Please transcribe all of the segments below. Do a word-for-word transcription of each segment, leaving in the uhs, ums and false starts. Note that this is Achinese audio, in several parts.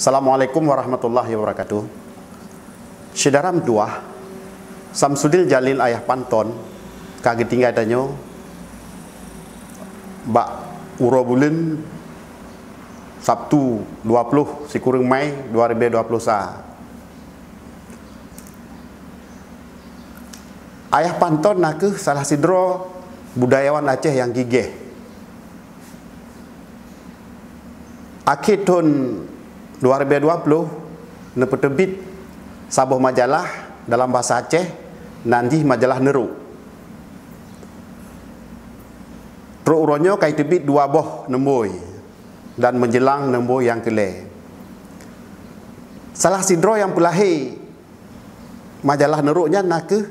Assalamualaikum warahmatullahi wabarakatuh. Syedara meutuah, Samsudin Jalil Ayah Panton ka geutinggai tanyoe bak uroe buleuen Sabtu dua ploh sikureueng Mei dua ribu dua puluh sa. Ayah Panton na kheueh salah sidroe budayawan Aceh nyang gigéh. Akhé thon dua ribu dua ploh neupeuteubiet saboh majalah dalam bahasa Aceh, nan jih majalah Neurok. Trok uroe nyoe ka jiteubiet dua boh neumbôi dan meujeulang neumbôi nyang keu lhèe. Salah sidroe nyang peulahé majalah Neurok nyan na kheueh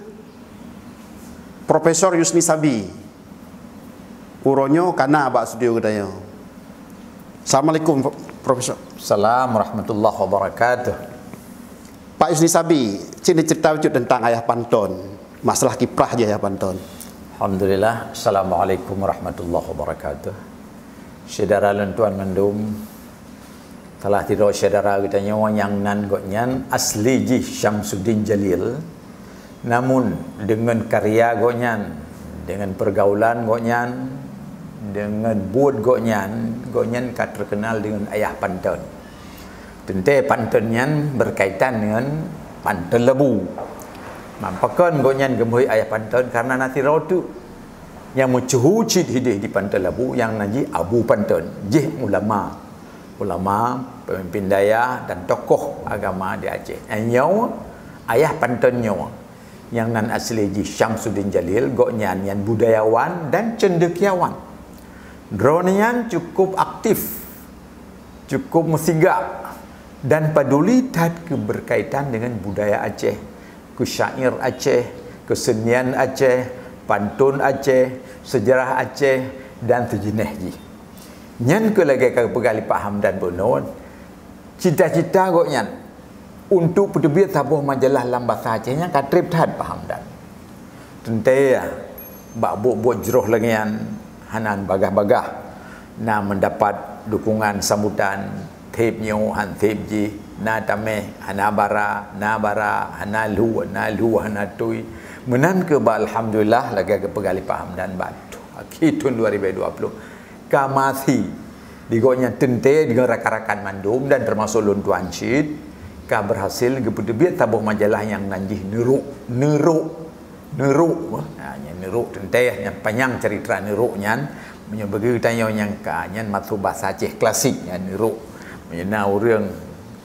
Profesor Yusni Sabi. Uroe nyoe ka na bak studio geutanyoe. Assalamualaikum, Profesor. Salam warahmatullahi wabarakatuh. Pak Yusni Sabi, sini cerita bacut tentang Ayah Panton. Masalah kiprah jih Ayah Panton. Alhamdulillah. Assalamualaikum warahmatullahi wabarakatuh. Syedara lôn tuan mandum, salah sidroe syedara geutanyoe nyang nan gobnyan asli jih Syamsuddin Jalil, namun deungon karya gobnyan, deungon peurgaulan gobnyan, deungon buet gobnyan, gobnyan ka teukeunal deungon Ayah Panton. Teuntèe Panton nyan beurkaitan deungon Panton Labu. Man pakon gobnyan geumeuhôi Ayah Panton? Kareuna na sidroe teuk nyang meusyeuhu cit hideh di Panton Labu nyang nan jih Abu Panton, jih ulama. Ulama, peumimpin dayah dan tokoh agama di Aceh. Nyoe Ayah Panton nyoe nyang nan asli jih Syamsuddin Jalil, gobnyan nyan budayawan dan cendekiawan. Droeneuh nyan cukup aktif, cukup meusigak dan paduli that keu beurkaitan deungon budaya Aceh, keu syair Aceh, keusenian Aceh, pantôn Aceh, seujarah Aceh, dan sijeuneh jih. Nyan keuh lagèe ka geupeugah lé Pak Hamdan bunoe, cita-cita gobnyan untuk peuteubiet saboh majalah lam basa Aceh nyan ka trép that Pak Hamdan. Teuntèe bak buet-buet jroh lagèe nyan hana bagah-bagah na meudapat dukungan sambutan, thép nyoe han thép jih, na tamèh hana bara, na bara hana lhu, na lhu hana tui. Meunan keuh bak alhamdulillah lagèe geupeugah lé Pak Hamdan bak akhé thon dua ribu dua puluh. Ka maté di gobnyan teuntèe deungon rakan-rakan mandum dan teumasok lôn tuan cit, ka beurhasil geupeuteubiet saboh majalah nyang nan jih Neurok. Neurok. Neurok. Ha, nyan Neurok teuntèe nyang panyang ceurita Neurok nyan. Meunyoe bagi geutanyoe nyang ka, nyan maksud basa Aceh klasik nyan Neurok. Meunyoe na ureueng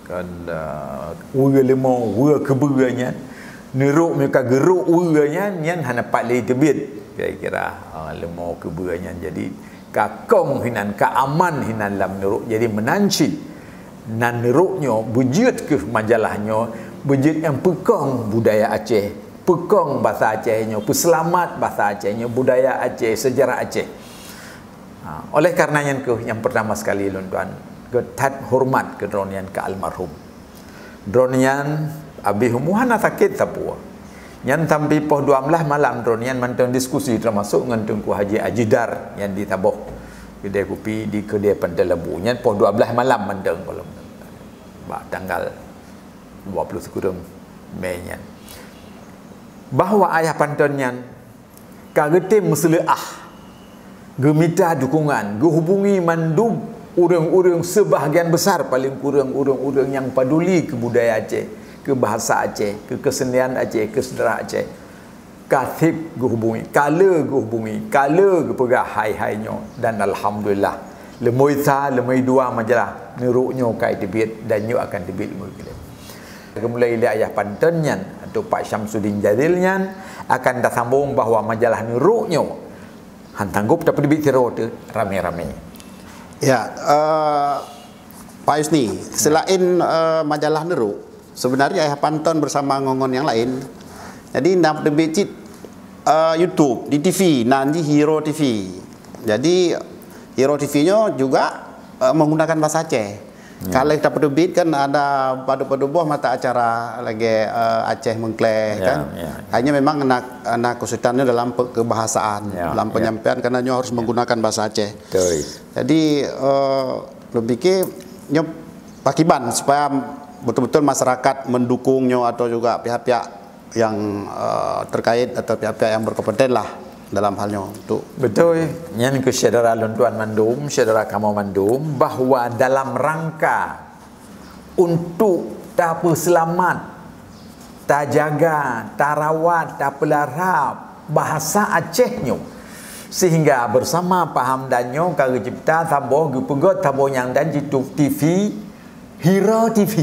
kan, ah, weue leumo, weue keubeue nyan. Neurok meunyoe ka geurok weue nyan, nyan hana pat lé teubiet. Kira-kira, ah, leumo keubeue nyan. Jadi, ka kong hinan, ka aman hinan lam Neurok. Jadi, meunan cit, nan Neurok nyoe beujeuet keuh majalah nyoe, beujeuet nyang peukong budaya Aceh, peukong basa Aceh nyoe, peuseulamat basa Aceh nyoe, budaya Aceh, seujarah Aceh. Ha, oleh karena nyan keuh nyang pertama sekali lôn tuan geuthat horeumat keu droeneuh nyan keu almarhum. Droeneuh nyan abéh umu hana sakét sapeue. Nyan sampai poh dua belas malam droeneuh nyan mantong diskusi teumasok ngon Teungku Haji Ajidar nyan di Taboh. Keudè kupi di keudè Pantai Labu. Nyan poh dua belas malam mantong kalau bak tanggal dua puluh sikureueng Mei nyan. Bahwa Ayah Panton nyan ka geutem meuseuleuah, geumita dukungan, geuhubungi mandum ureueng-ureueng, seubahagian besar paleng kureueng ureueng-ureueng nyang paduli keu budaya Aceh, keu bahasa Aceh, keu keusenian Aceh, keu seujarah Aceh. Ka sép geuhubungi, ka le geuhubungi, ka le geupeugah hai-hai nyoe, dan alhamdulillah, leumoi sa, leumoi dua majalah Neurok nyoe ka jiteubiet dan nyoe akan teubiet leumoi keulhèe. Geumulai lé Ayah Panton nyan, atau Pak Syamsuddin Jalil nyan, akan tasambong bahwa majalah Neurok nyoe han sanggob tapeuteubiet sidroe teuh, ramé-ramé. Ya, eh, Pak Yusni, selain, eh, majalah Neurok, sebenarnya Ayah Panton bersama ngon-ngon nyang laén, jadi na peuteubiet cit, eh, YouTube, di T V, nan jih Hero T V. Jadi, Hero T V nyoe juga, eh, menggunakan bahasa Aceh. Ya. Kalau kita peuteubiet kan ada padub-padub boh mata acara lagèe, eh, Aceh Meuklèh, ya, kan. Ya. Hanya memang na, na keusulitan nyoe dalam pe, kebahasaan, ya, dalam penyampaian karena nyoe harus menggunakan bahasa Aceh. Betul. Jadi, eh, lôn pikir nyoe pakiban supaya betul-betul masyarakat mendukung nyoe atau juga pihak-pihak yang, eh, terkait atau pihak-pihak yang berkompeten lah dalam hal nyoe untuk Betul, nyan keuh syedara lôn tuan mandum, syedara kamoe mandum, bahwa dalam rangka untuk tapeuseulamat, tajaga, tarawat, tapeulara bahasa Aceh nyoe, sehingga bersama paham dan nyoe ka geucipta saboh, geupeugöt saboh nyang dan jitu T V Hira T V.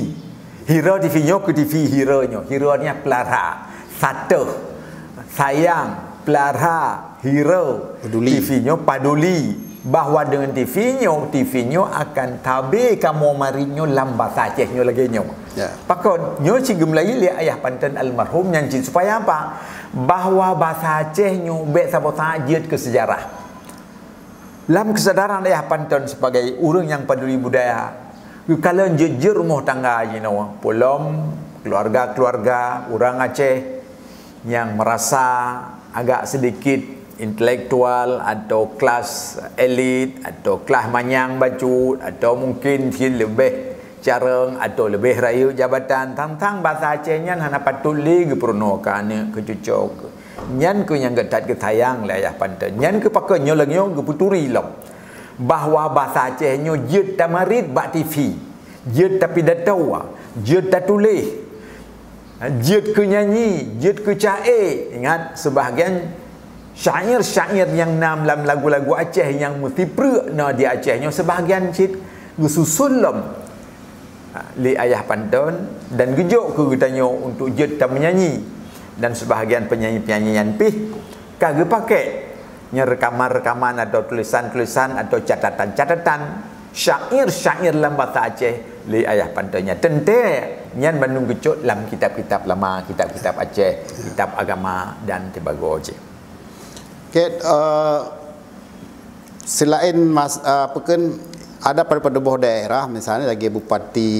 Hira T V nyoe keu T V Hira nyoe. Hira nyan peulara, sateuh, sayang, peulara, hira. Paduli. T V nyoe paduli bahwa dengan T V nyoe, T V nyoe akan tabe kamoe marit nyoe lam basa Aceh nyoe lagèe nyoe. Ya. Pakon nyoe cit geumeulayeue lé ayah panton almarhum nyan cit supaya apa? Bahwa basa Aceh nyoe bèk saboh saat jeuet keu seujarah. Lam keusadaran ayah panton sebagai ureueng nyang paduli budaya, geukalon jeuet-jeuet rumoh tangga jinoe, peulom keuluarga-keuluarga ureueng Aceh nyang meurasa agak seudikit intelektual atau kelas elit atau kelas manyang bacut atau mungken cit leubeh carông atau leubeh rayeuk jabatan, tang-tang basa Aceh nyan hana patôt lé geupeurunoe keu aneuk, keu cucoe. Nyan keuh nyang geutat geusayang lé ayah panton. Nyan keuh pakon nyoe lagèe nyoe geupeuturi lom bahwa basa Aceh nyoe jeuet tamarit bak T V, jeuet tapidato, jeuet tatuléh, jeuet keu nyanyi, jeuet keu ca-e. Ingat, sebahagian syair-syair nyang na lam lagu-lagu Aceh nyang meusipreuk na di Aceh nyoe, sebahagian cit geususun lom lé ayah panton dan geujok keu geutanyoe untuk jeuet tameunyanyi, dan sebahagian penyanyi-penyanyi nyan pih ka geupakék nyang reukaman-reukaman atau tulisan-tulisan atau catatan-catatan syair-syair lam basa Aceh lé ayah panton nyan. Teuntèe nyan bandum geucok lam kitab-kitab lama, kitab-kitab Aceh, kitab agama dan sibagoe jih. Oke, eh, selain mas, eh, apa kan, ada pada, pada boh daerah, misalnya lagi bupati,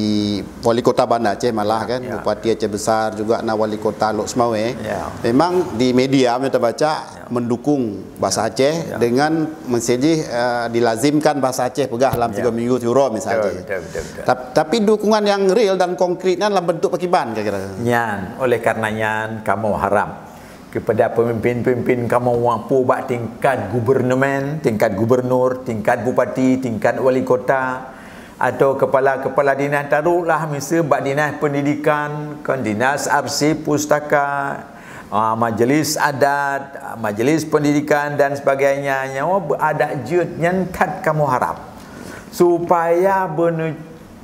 wali kota Banda Aceh malah kan, ya, bupati Aceh Besar juga na wali kota Lhokseumawe. Ya. Memang di media kita baca, ya, mendukung bahasa Aceh, ya, dengan mensejih, eh, dilazimkan bahasa Aceh peugah dalam, ya, tiga minggu siuroe misalnya. Betul, betul, betul, betul. Tap-, tapi dukungan yang real dan konkret nyan dalam bentuk pakiban kira-kira. Nyan, oleh karena nyan kamoe harap kepada pemimpin-pemimpin kamoe, peue bak tingkat gubernmen, tingkat gubernur, tingkat bupati, tingkat wali kota, atau kepala-kepala dinas, taruhlah miseue bak dinas pendidikan, kon dinas arsip pustaka, ah, majlis adat, ah, majlis pendidikan dan sebagainya, nyoe beuadak jeuet nyan that kamoe harap supaya beune-,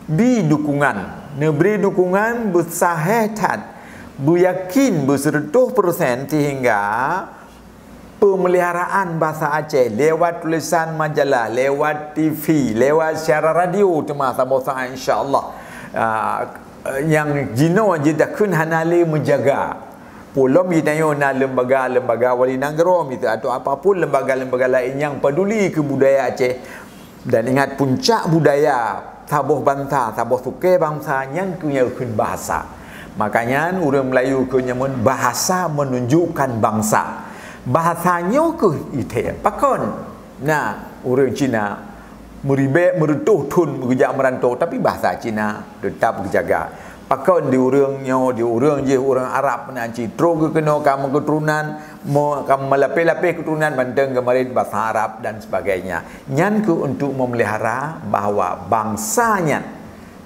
bi dukungan, neubri dukungan beusahé that, beuyakin beuseureutôh persen sehingga peumeliharaan bahasa Aceh lewat tulisan majalah, lewat T V, lewat siaran radio teuma saboh saat insya Allah, ah, nyang jinoe jidakheun hana lé meujaga. Peulom geutanyoe na lembaga-lembaga wali nanggroe miseue atau apapun lembaga-lembaga laén nyang paduli keu budaya Aceh. Dan ingat, puncak budaya saboh bansa, saboh sukée bansa nyan keuh nyang kheun bahasa. Makanya ureuëng Melayu kheun nyan bahasa menunjukkan bangsa. Bahasa nyoe keuh ithée pakon. Nah, ureuëng Cina meuribée meureutoh thon geujak meurantau, tapi bahasa Cina tetap geujaga. Pakon di ureuëng nyoe, di ureuëng jih ureuëng Arab meunan cit trok geukeunoe ka meuketurunan, me-, ka meulapéh-lapéh keturunan mantong geumarit bahasa Arab dan sebagainya. Nyan keuh untuk memelihara bahwa bangsa nyan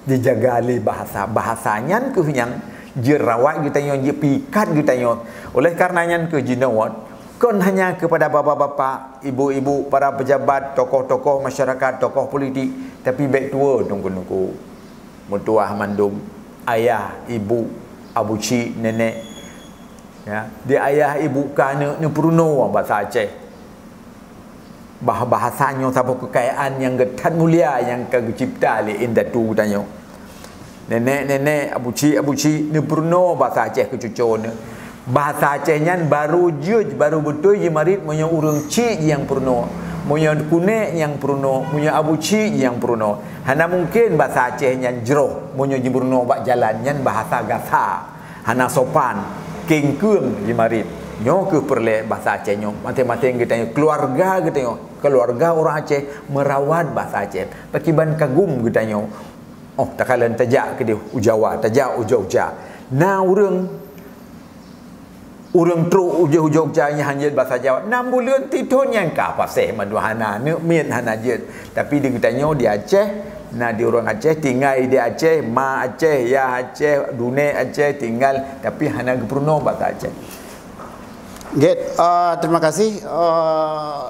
dijaga lé bahasa. Bahasa nyan keuh nyang jirawat geutanyoe, jipikat geutanyoe. Oleh karena nyan keuh jinoe, kon hanya kepada bapak-bapak, ibu-ibu, para pejabat, tokoh-tokoh masyarakat, tokoh politik, tapi bék tuwoe teungku-teungku. Meutuwah mandum, ayah, ibu, abu cik, nenek, ya, di ayah ibu ka neuk neupeurunoe basa Aceh. Bah, bahasa nyoe saboh keukayaan nyang geutat mulia nyang ka geucipta lé indatu geutanyoe. Nenek-nenek, abu cik, abu cik, neupeurunoe basa Aceh keu cucoe neuh. Bahasa Aceh nyan baru jeuet, baru beutôi jimarit meunyoe ureuëng cik nyang peurunoe, meunyoe kunek nyang peurunoe, meunyoe abu cik nyang peurunoe. Hana mungken basa Aceh nyan jroh meunyoe jipeurunoe bak jalan, nyan bahasa gasa, hana sopan, kengkeung jimarit. Nyoe keuh peureulée basa Aceh nyoe, maséng-maséng geutanyoe, keuluarga geutanyoe, keuluarga ureuëng Aceh meurawat basa Aceh. Pakiban kagum geutanyoe. Oh, takalon tajak keudeh u Jawa, tajak u Jogja. Na ureuëng, ureuëng trok u Jog-, Jogja nyang hana jeuet basa Jawa. Nam buleuen tithon nyang ka paséh mandum hana, neuk miet hana jeuet. Tapi di geutanyoe di Aceh, na di ureuëng Aceh, tinggai di Aceh, ma Aceh, yah Aceh, dunek Aceh, tinggai, tapi hana geupeurunoe basa Aceh. Gét, eh, terima kasih. Eh,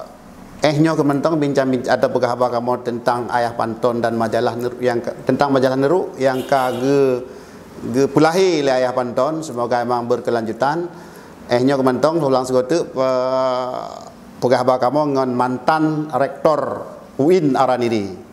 eh nyoe keuh mantong bincang-bincang atau peugah haba kamoe tentang Ayah Panton dan majalah Neuruk nyang ka, tentang majalah Neuruk nyang ka ge-, geupeulahé lé Ayah Panton. Semoga emang berkelanjutan. Eh nyoe keuh mantong ulang sigoe teuk, eh, peugah haba kamoe ngon mantan rektor UIN Araniri.